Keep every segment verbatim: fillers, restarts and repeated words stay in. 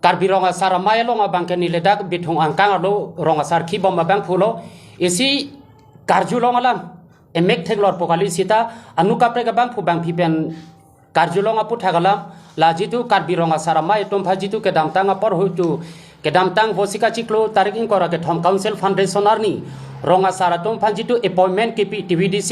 Karbi Rong Asar Amei along abangke neli dak Bithung angkang arlo rong asar khibom abangphu lo. Isi karjulong alam emek theklor pu kali sita anu kaprek abangphu bangpi pen karjulong aputhak alam, la jitu Karbi Rong Asar Amei atum aphan jitu kedamtang apor ahut tu kedamtang Vosika chiklo tarik ingkoi ra kethom Council Foundation arni rong asar atum aphan jitu appointment kipi T V D C,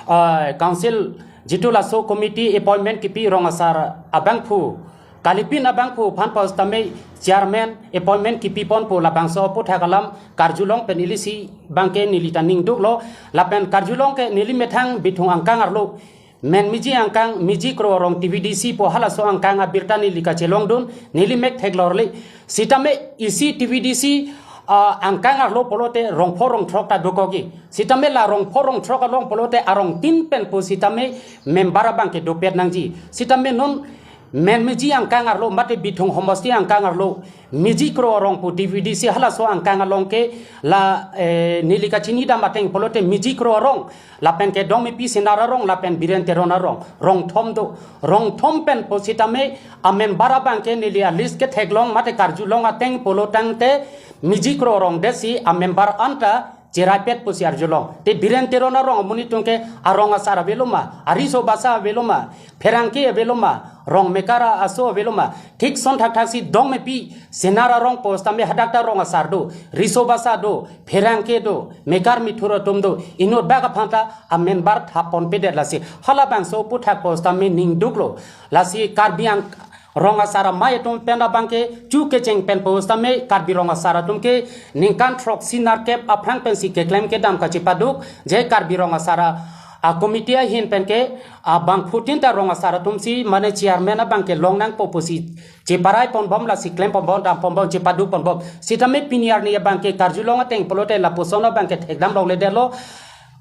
eh, Council jitu laso committee appointment kipi rong asar abangphu kalipin abangphu aphan pusitame chairman appointment kipi ponpo, labangso aputhak alam karjulong pen ilisi abangke neli ta ning duklo. Lapen karjulong ke neli methang Bithung angkang arlo men meji angkang meji kro arong T V D C pu halaso angkang abirta neli kachelongdun, neli mek theklor le. Sitame isi T V D C, ah, angkang arlo pulote rong pho rong throk ta dokokji. Sitame la rong pho rong throk along pulote arong tin pen pusitame member abangke dopet nangji. Sitame non men meji angkang arlo mate Bithung homosti angkang arlo meji kro arong pu T V D C halaso angkang along ke la, eh, neli kachinidam ateng pulote meji kro arong, lapen ke Dongmepi Senar arong, lapen Biren Teron arong, rong thom do. Rong thom pen pusitame amember abangke neli alist ketheklong mate karjulong ateng pulotangte meji kro arong detsi amember anta cheraipet pusi arjulong. Te Biren Teron arong amonit atum ke arong asar avelo ma, ariso basa avelo ma, pherangke avelo ma, rong mekar aso avelo ma, thik son thakthak si Dongmepi Senar arong pusitame hadak ta rong asar do, riso basa do, pherangke do, mekar mithur atum do, inut bak aphan ta amember thap ponpedet lasi. Halabangso aputhak pusitame ning duklo. Lasi Karbi ang rong asar amei atum pen abangke chu kecheng pen pusitame Karbi rong asar atum ke ningkan throksi nerkep aphrang pensi keklem kedam kachepaduk, je Karbi rong asar a, a committee ahin pen ke abangphutin ta rong asar atum si mane chairman abangke long nangpo pusi cheparai ponbom lasi klem ponbom, dam ponbom, chepaduk ponbom. Sitame pini arni abangke karjulong ateng pulote lapuson abangke thekdam longledetlo.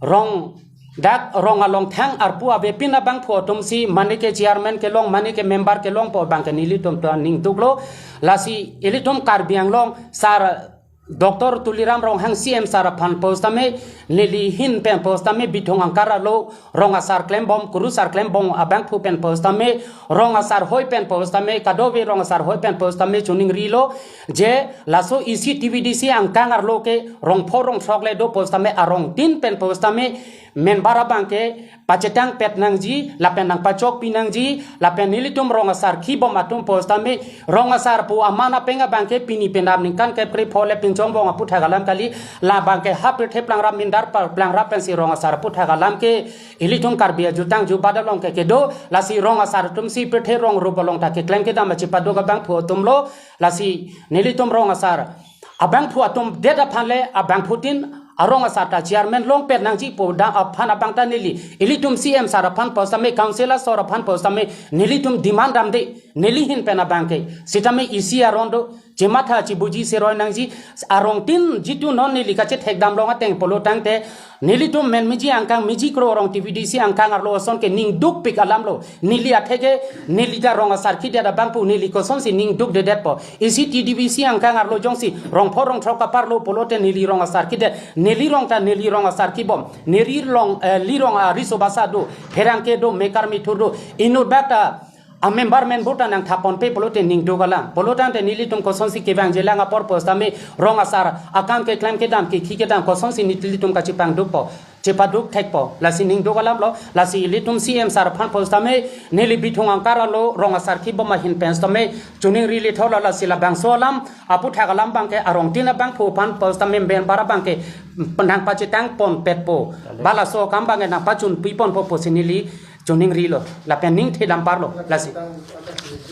Rong dak rong along thang arpu avepin abangphu atum si mane ke chairman kelong, mane ke member kelongpo abangke nelitum ta ning duklo. Lasi ilitum Karbi Anglong sar Doctor Tuliram Ronghang C M sar aphan pusitame neli ahin pen pusitame Bithung angkang arlo rong asar klembom, kurusar klembom abangphu pen pusitame, rong asar hoi pen pusitame, kadokave rong asar hoi pen pusitame chuningrilo, je laso isi T V D C angkang arlo ke rong pho rong throk le do pusitame arong tin pen pusitame member abangke pachetangpet nangji, lapen nangpachokpi nangji, lapen nelitum rong asar khibom atum pusitame, rong asar pu aman apeng abangke pini penap ningkan kep kre pho le pinchongbom aputhak alam kali, labangke ha pirthe plangrap mindar pa-, plangrap pensi rong asar aputhak alam ke ilitum Karbi ajutang jubat along ke kedo, lasi rong asar atum si pirthe rong rup along ta keklem kedam achepaduk abangphu atum lo, lasi nelitum rong asar abangphu atum det aphan le abangphutin arong asar ta chairman longpet nangji pu dam aphan abang ta neli ilitum C M sar aphan pusitame, council asor aphan pusitame nelitum demand damde, neli ahin pen abangke. Sitame isi aron do, chematha chebuji seroi nangji, arong tin jitu non neli kachethekdam long ateng pulotangte, nelitum men meji angkang meji kro arong T V D C angkang arlo ason ke ning dukpik alam lo. Neli atheke neli ta rong asar khidet abangphu neli kosonsi ning dukdedetpo. Isi T V D C angkang arlo jongsi rong pho rong throk apar lo pulote neli rong asar khidet. Neli rong ta neli rong asar khibom. Neli rong, eh, li rong ariso basa do, pherangke do, mekar mithur do, inut bak ta amember menbur ta nangthap ponpe pulote ning duk alam. Pulotangte nelitum kosonsi kevangjilang apor pusitame rong asar akam keklem kedam, kekhi kedam kosonsi nelitum kachepangdukpo, chepaduk thekpo, lasi ning duk alam lo. Lasi ilitum C M sar aphan pusitame neli Bithung angkang arlo rong asar khibom ahin pen sitame chuningri lithor lo, lasi labangso alam aputhak alam abangke arong tin abangphu aphan pusitame member abangke nangpachetang ponpetpo, ba laso akam abangke nangpachunpi ponpo pusi neli chuningrilo, lapen ning thedam parlo, lasi.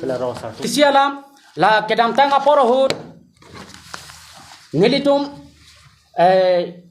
Pela rong asar. Isi alam, la kedamtang apor ahut nelitum, eh,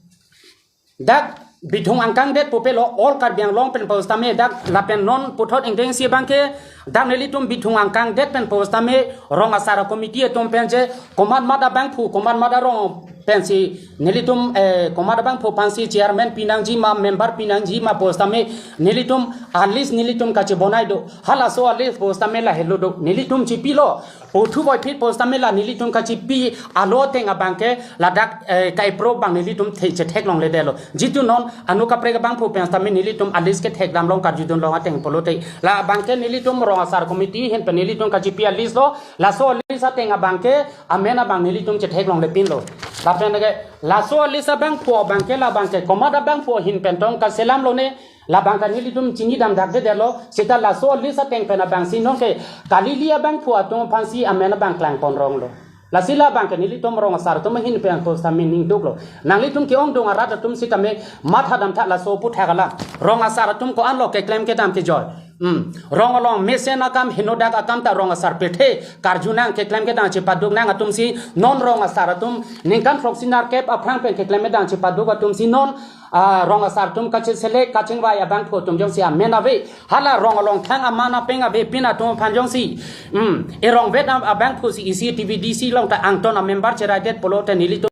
dak Bithung angkang det pupe lo, all Karbi Anglong pen pusitame dak lapen non puthot ingdeng si abangke dak nelitum Bithung angkang det pen pusitame rong asar committee atum pen je komat mat abangphu, komat mat arong pensi nelitum, eh, komat abangphu aphansi chairman pinangji ma, member pinangji ma pusitame nelitum a-list nelitum kachebonai do. Halaso a-list pusitame lahelo do. Nelitum chipilo. Othu boiphit pusitame la nelitum kachipi alo ateng abangke ladak, eh, ka-approve abang nelitum the-, chetheklongledetlo. Jitu non anu kaprek abangphu pusitame nelitum a-list kethekdamlong karjudunlong ateng pulote, labangke nelitum rong asar committee ahin pen nelitum kachipi a-list lo. Laso a-list ateng abangke amen abang nelitum chetheklonglepinlo. Lapen ke laso a-list abangphu abangke labangke komat abangphu ahin pen tong kaselamlone, labangke nelitum chinidamdakdetlo. Seta laso a-list ateng pen abangsi nonke kalili abangphu atum aphansi amen abang klangponronglo. Lasi labangke nelitum rong asar atum ahin pen pusitame ningduklo. Nanglitum ke-ongdung arat atum sitame mathadamtha laso aphuthak alam. Rong asar atum ko-anlo keklem kedam kejoi. Hmm. Rong along mesen akam, henodak akam ta rong asar pethe karjunang, keklem kedam chepaduknang atumsi non rong asar atum ningkan throksi nerkep aphrang pen keklem kedam chepaduk atumsi non, ah, rong asar atum kacheselek kachingvai abangphu atum jongsi amen ave, hala rong along thang aman apeng avepin atum aphan jongsi, hmm, erongvet abangphusi isi T V D C along ta angton a-member cheraidet pulote nelitum